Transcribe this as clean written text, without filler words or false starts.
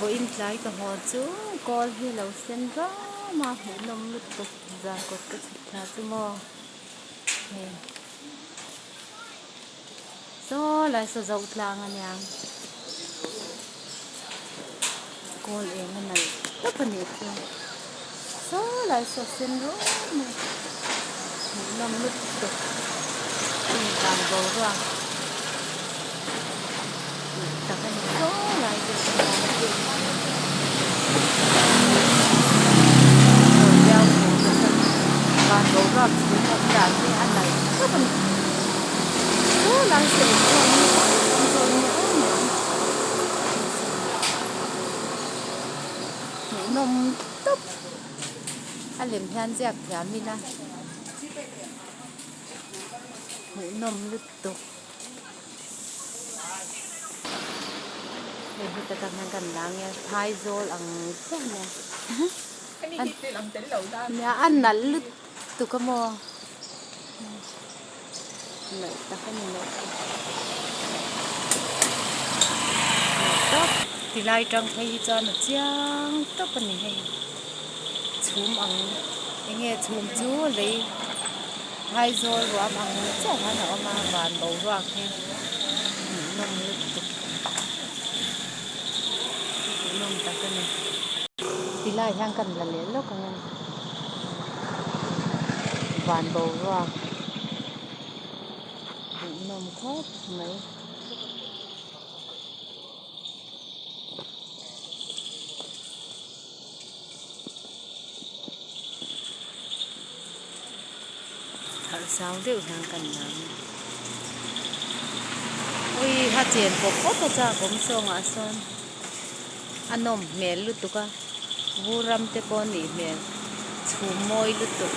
Vawiin tlai ka haw chu kawl hi lo sen ram a, hmuhnawm lutuk zan kawt ka chhuk thla chu maw hei saw lai saw zoh tlang a nia kawl eng a nalh tawp a nih chu saw lai saw sen rum mai hmuhnawm lutuk hei van boruak. Tak a ni saw lai te chuan van boruak chhum awm dan hi a nalh khawp a ni saw lai saw eng pawh ni awm zawn ni awm ang hmuhnawm tawp a lem hian ziak thiam ila hmuhnawm lutuk. Hei hi ta tak hian kan la nge phaizawl ang chiah nia nia a nalh lutuk a maw nalh tak a ni nalh tak nalh tawp tilai tang phei hi chuan a chiang tawp a ni hei chhum ang enge chhum chu lei. Phaizawl ruam ang chiah hian a awm a, van boruak hi hmuhnawm lutuk hmuhnawm tak a ni. Tilai hian kan la leh lawk ang e, van boruak hmuhnawm khawp mai. Harh zau deuh hian kan lam a ui a chen pawp pawp a chak awm sawngah sawn a nawm hmel lutuk a vur ram te pawh a nih hmel chhum mawi lutuk.